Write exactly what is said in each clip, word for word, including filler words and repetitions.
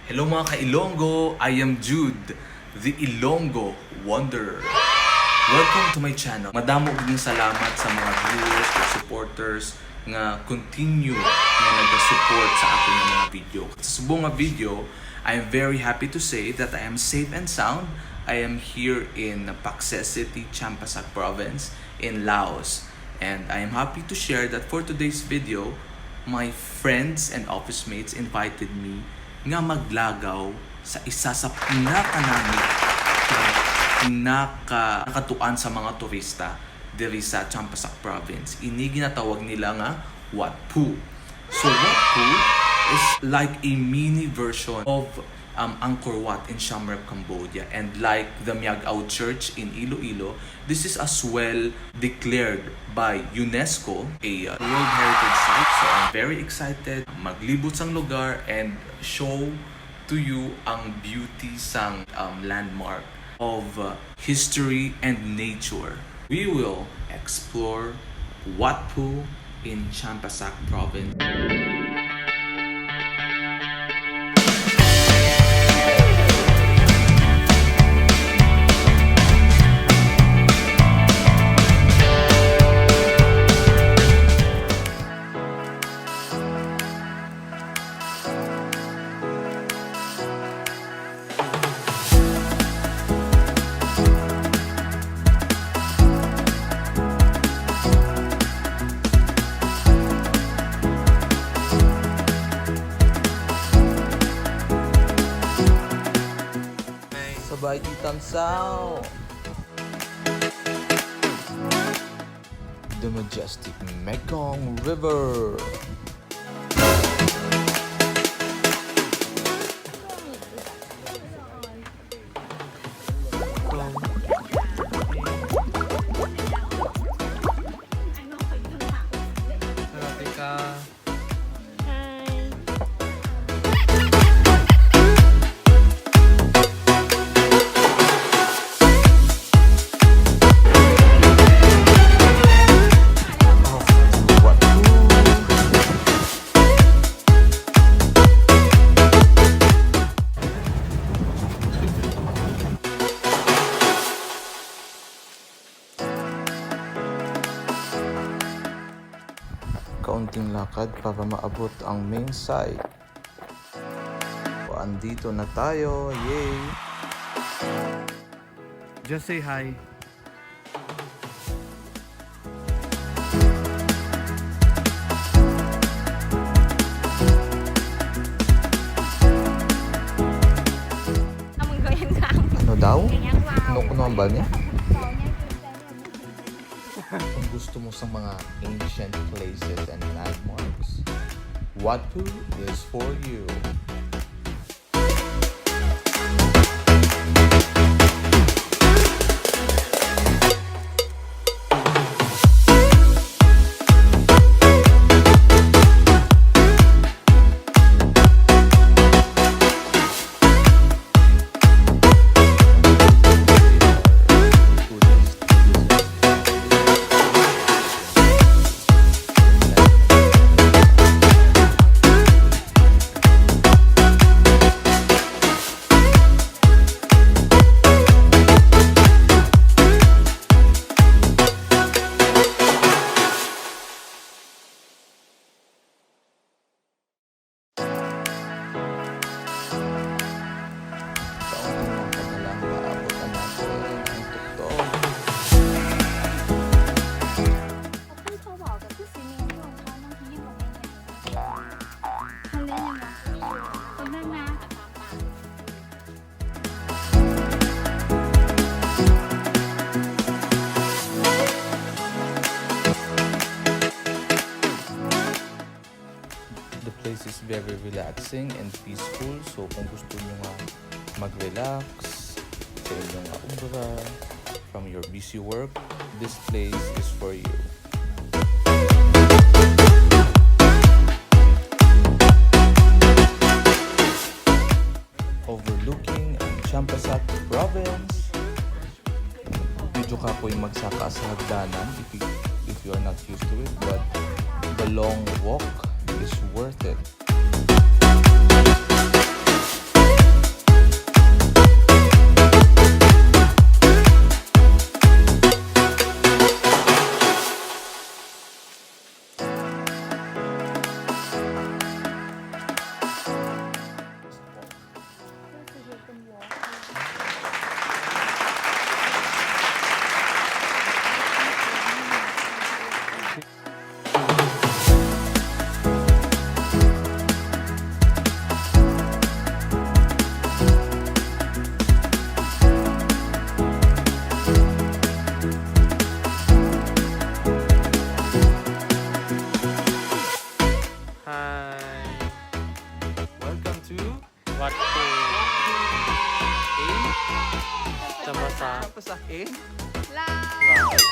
Hello mga ka-Ilonggo, I am Jude, the Ilonggo Wanderer. Welcome to my channel. Madamo gid nga salamat sa mga viewers ug supporters nga continue nga nagasupport sa akon nga mga video. Sa subong nga video, I am very happy to say that I am safe and sound. I am here in Pakse City, Champasak Province, in Laos. And I am happy to share that for today's video, my friends and office mates invited me nga maglagaw sa isa sa pinakanami, pinaka nakatuan sa mga turista diri sa Champasak Province. Ini ginatawag nila nga Wat Phu. So Wat Phu is like a mini version of um, Angkor Wat in Siem Reap, Cambodia, and like the Myag Ao Church in Iloilo, this is as well declared by UNESCO a uh, World Heritage Site. So I'm very excited maglibot sang lugar and show to you ang beauty sang um, landmark of uh, history and nature. We will explore Wat Phu in Champasak Province. Sabay itamsaw. The majestic Mekong River. Hi. Kaunting lakad para maabot ang main site. O, andito na tayo. Yay! Just say hi. Ano daw? Ano, ano ang bal niya? Kung gusto mo sa mga ancient places and landmarks, Wat Phu is for you. Kaunting mga padalang maabot na natin ang tuktok. The place is very relaxing and peaceful. So kung gusto nyo nga mag-relax sa inyong obra, from your busy work, this place is for you. Overlooking ang Champasak Province. Medyo kapoy magsaka sa hagdanan if you, if you are not used to it, but the long walk is worth it. What to? In? Tambasa. Tambasa in? Love.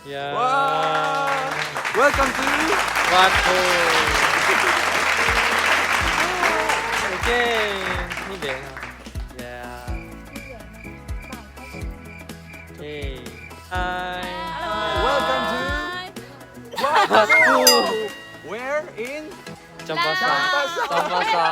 Yeah. Wow! Welcome to Wako. Okay. Hindi. Yeah. Okay. Hi. Welcome to Wako. Where in Champasa. Champasa. Champasa.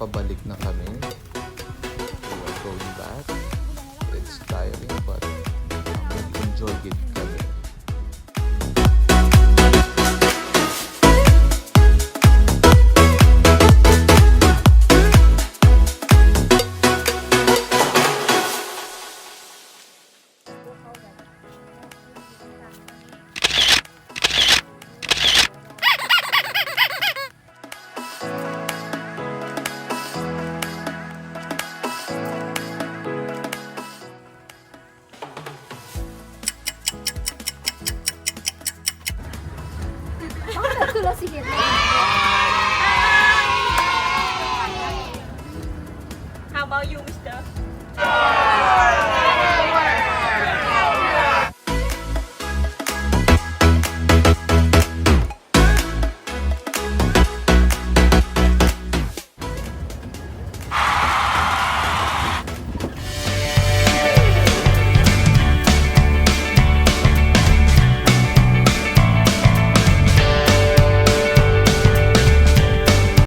Pabalik na kami. We are going back. It's tiring, but, um, we enjoy it.